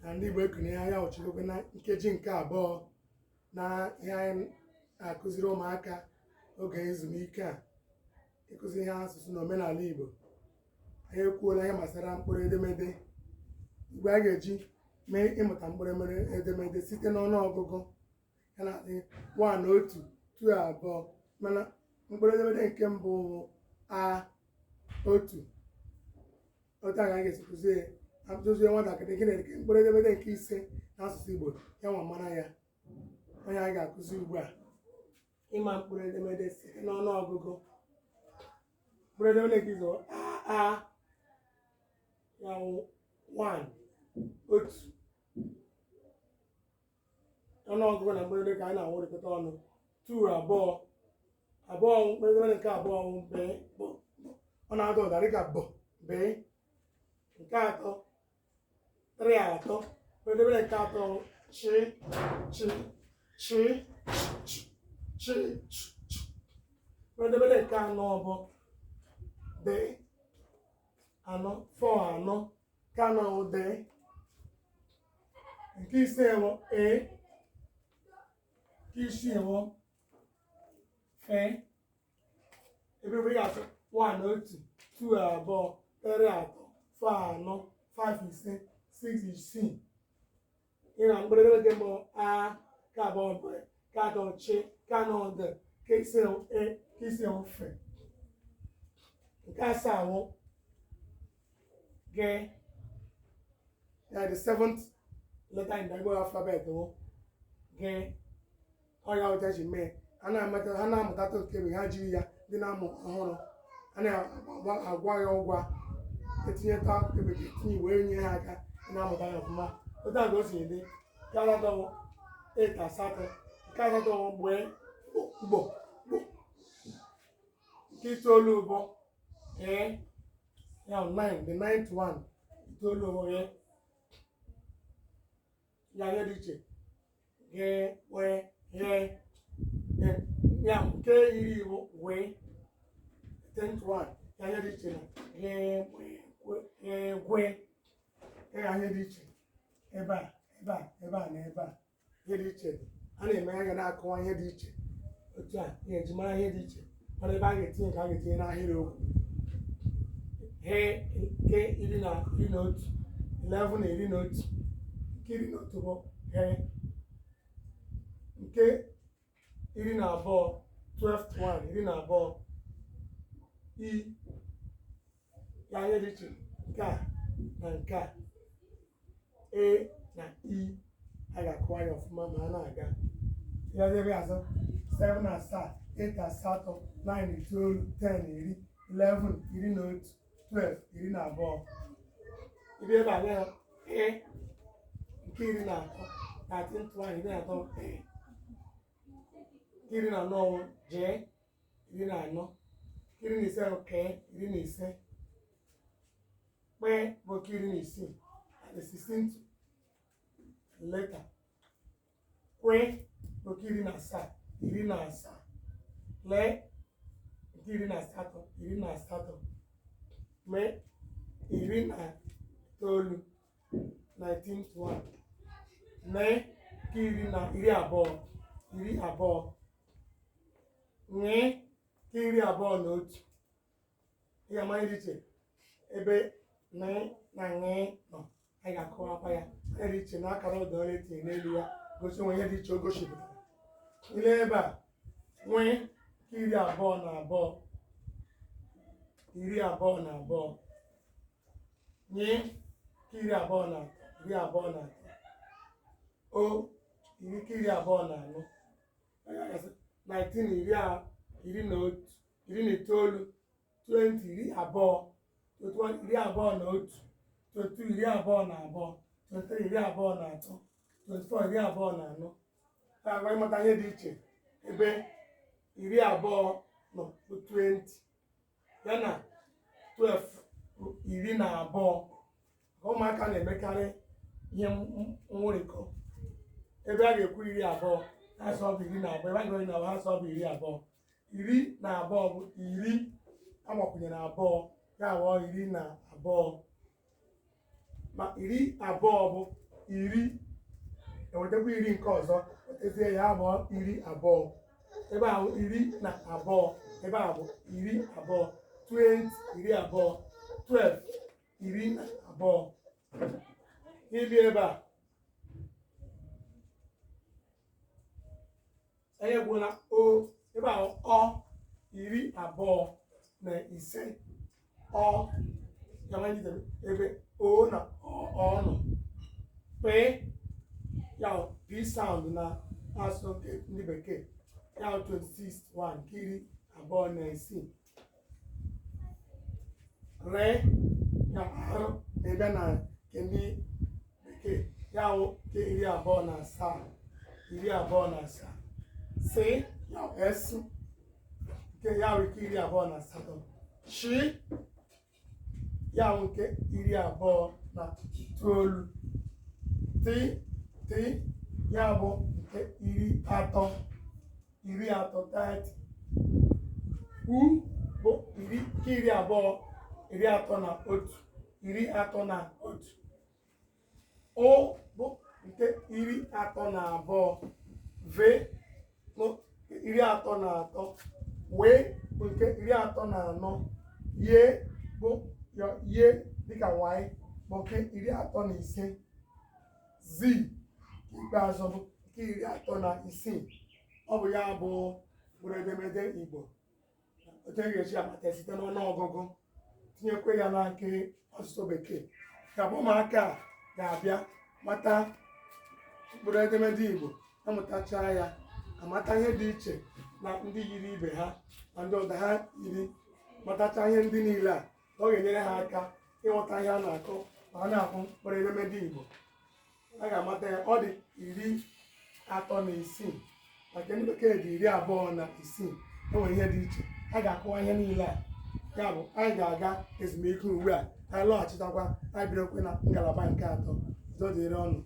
Na ndị Igbo ekunye ya ọchịgokwe na nkeji nke abụọ na ihe anyị na-akụziri ụmụaka oge ezumike a, ịkụzi ihe asụsụ na omenala Igbo. Anyị ekwuola ihe gbasara mkpụrụ edemede Igbo a ga-eji mee ịmụta mkpụrụ edemede site n'ọnụ ọgụgụ ya na-adị 1, 1, 2, 2. Mana mkpụrụ edemede nke mbụ bụ a, otu. Otu a ka anyị ga-esi kụzie akụzie nwatakịrị gịnị nke mkpụrụ edemede nke ise n'asụsụ Igbo, ya nwa mara ya. Onye anyị ga-akụzi ugbu a, ịma mkpụrụ edemede site n'ọnụ ọgụgụ. Mkpụrụ edemede nke ise bụ a, a ya wụ 1, otu. Ọnụọgụgụ na mkpụrụ edemede ka anyị na-awụrịkọta ọnụ. 2, abụọ. Abụọ, mkpụrụ edemede nke abụọ wụ b, b, b. Ọ na-ada ụda dịka b, b. Nke atọ, 3, atọ. Mkpụrụ edemede nke atọ wụ ch, ch, ch, ch, ch, ch, ch. Mkpụrụ edemede nke anọ bụ d, anọ, 4, anọ. Nke anọ wụ d. Nke ise wụ e. Nke isii wụ f. Ebe ị ga-asị 1, otu, 2, abụọ, 3, atọ, 4, anọ, 5, ise, 6, isii. Ị na mkpụrụ edemede mbụ a, nke abụọ b, nke atọ ch, nke anọ d, nke ise wụ e, nke isii wụ f. Nke asaa wụ g. Ya the seventh letter in the Igbo alphabet wụ g. Ọ ya otu eji mee a na-amata ha na-amụtata nke bụ ha jiri ya ndị na-amụ ọhụrụ a na-agwa ya ụgwa etinyeta nke bekee etinye Igbo enye ha aka na-amụta ya ọfụma. Otu a ka o si dị. Nke asatọ wụ eight, asatọ. Nke asatọ wụ gbe, gbo, gbo. Nke itoolu bụ e, ya wụ nine, the ninth one. Itoolu bụ e. Ya ihe dị iche g, gbe, ghe. Ya nke iri bụ we, 10th one. Ya ihe dị iche na ghe, gbe, ghe, gwe. Ya ihe dị iche ebe a, ebe a, ebe a na ebe a. Ihe dị iche a na-eme ya ga na-akọwa ihe dị iche otu a ị ga-eji mara ihe dị iche, mana ebe a ga-etinye nke a ga-etinye n'ahịrị okwu. He nke iri na 11, 11 na 11. Nke 11 bụ he. Nke 12, 12th one, 12, i. Ya ihe dị iche nke a na nke a, e na i, a ga-akọwa ya ọfụma ma a na-aga ya ebe azụ. 7, asaa, 8, asatọ, 9, itoolu, 10, iri, 11, 11, 12, 12. Ibe ebe a ya e nke 13, 13th one, 13, e. Nke 14 wụ j, 14. Nke 15 bụ k, 15. Kpe bụ nke 16, the 16th letter. Kwe bụ nke 17, 17. Lee nke 18, 18. Mee 19, 19th one. Nee nke iri na 20, 20. Ṅee nke 21. Ị ga-ama ihe dị iche ebe n na ṅ nọ. Anyị ga-akọwakwa ya ihe dị iche na akara ụda ole etinye n'elu ya gosi onwe ihe dị iche o gosipụtara. Ile ebe a nwee nke 22, 22. Nye nke 23, 23. O iri nke 24, 19, 11, 19, 20, 20, 21, 21, 22, 22, 23, 23, 24, 24. Agwa ịmata ihe dị iche ebe 20 nọ bụ 20 ya na 12 bụ 12. Ka ụmụaka na-emekarị ihe nwụrịkọ, ebe a ga-ekwu 20, ha sọ bụ 12. Ebe a ga 12, ha sọ bụ 20. 12 bụ iri agbakwunyere abụọ, ya ghọọ 12. Ma 20 bụ Iri, ewetakwa iri nke ọzọ, wetazie ya, abụọ, 20. Ebe ahụ 12, ebe a bụ 20, 20, 20, 12, 12. Ibi ebe a anyị ekwuola o. Ebe ahụ ọ 25, ọ ya ma jidere ebe o na ọ nọ. P ya p sound na asụsụ nke ndị bekee, ya 26 1, nke 26. R ya r na-abịa na nke ndị bekee, ya wụ nke 27, 27. S ya s, nke ya wụ nke 28. Sh ya wụ nke 29. T T ya bụ nke 30, 30, 30. U bụ iri, nke 20, 31, 31. O bụ nke 32. V bụ 33. W bụ nke 34. Y bụ Y dịka Y bụ nke 35. Z nke ikpeazụ bụ nke 36. Ọ bụ ya bụ mkpụrụ edemede Igbo, otu e ga-esi amata site n'ọnụ ọgụgụ, tinyekwa ya na nke asụsụ bekee. Ya bụ, ụmụaka a ga-abịa mata mkpụrụ edemede Igbo, amụtachaa ya, amata ihe dị iche na ndị yiri ibe ha na ndị ụda ha yiri. Matacha ihe ndị niile a, ọ ga-enyere ha aka ịghọta ihe a na-akọ ma a na-ahụ mkpụrụ edemede Igbo. A ga-amata ya, ọ dị 36, maka ndị bekee dị 26. E nwere ihe dị iche, a ga-akọwa ihe niile a. Ya bụ, anyị ga-aga ezumike ugbu a. Anyị lọghachitakwa, anyị bidokwe na ngalaba nke atọ. Udo dịrị unu.